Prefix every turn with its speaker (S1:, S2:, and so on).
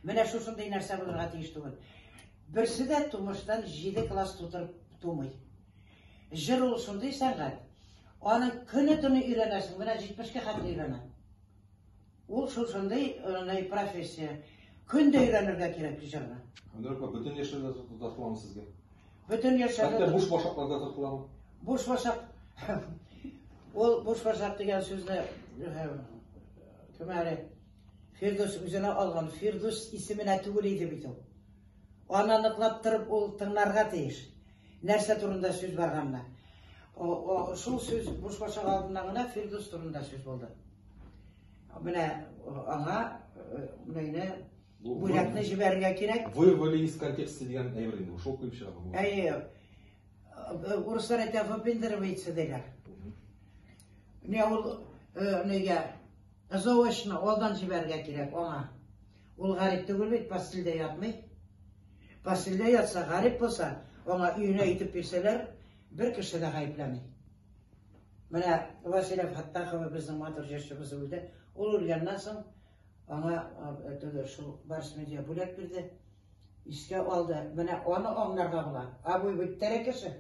S1: Менә шушындый нәрсә булырга тиеш түгел. Берсе дә тумыштан җиде класс тутырып тумый. Җыр ул шундый сәнгать. Аны көне-төне өйрәнәсең, менә 70-кә хәтле өйрәнә. Ул шушындый профессия. Көн дә өйрәнергә кирәк җырны.
S2: Әнвәр апа, бөтен яшьләр дә тартыламы сезгә?
S1: Бөтен яшьләр.
S2: Хәтта буш башаклар да тартыламы?
S1: Буш башак. Ул буш башак дигән сүзне кем әле? Фирдүс үзенә алган Фирдүс исеменә түгел иде бит ул. Аны ныклап торып ул тыңларга тиеш. Нәрсә турында сүз барганны. Шул сүз буш башак алдыннан гына Фирдүс турында сүз булды. Менә аңа менә бүләкне җибәрергә кирәк.
S2: Вырвали из контекста дигән әйбер инде, шул килеп чыга.
S1: Әйе. Урыслар әйтә, выпендривается диләр. Менә ул нигә Заочно алдан җибәрергә кирәк аңа. Ул гарип түгел бит, постельдә ятмый. Постельдә ятса, гарип булса, аңа өенә итеп бирсәләр, бер кеше дә гаепләми. Менә Василия Фаттахова безнең матур җырчыбыз үлде. Ул үлгәннән соң аңа теге шул Барс Медиа бүләк бирде. Искә алды. Менә аны аңларга була. Ә бу бит тере кеше.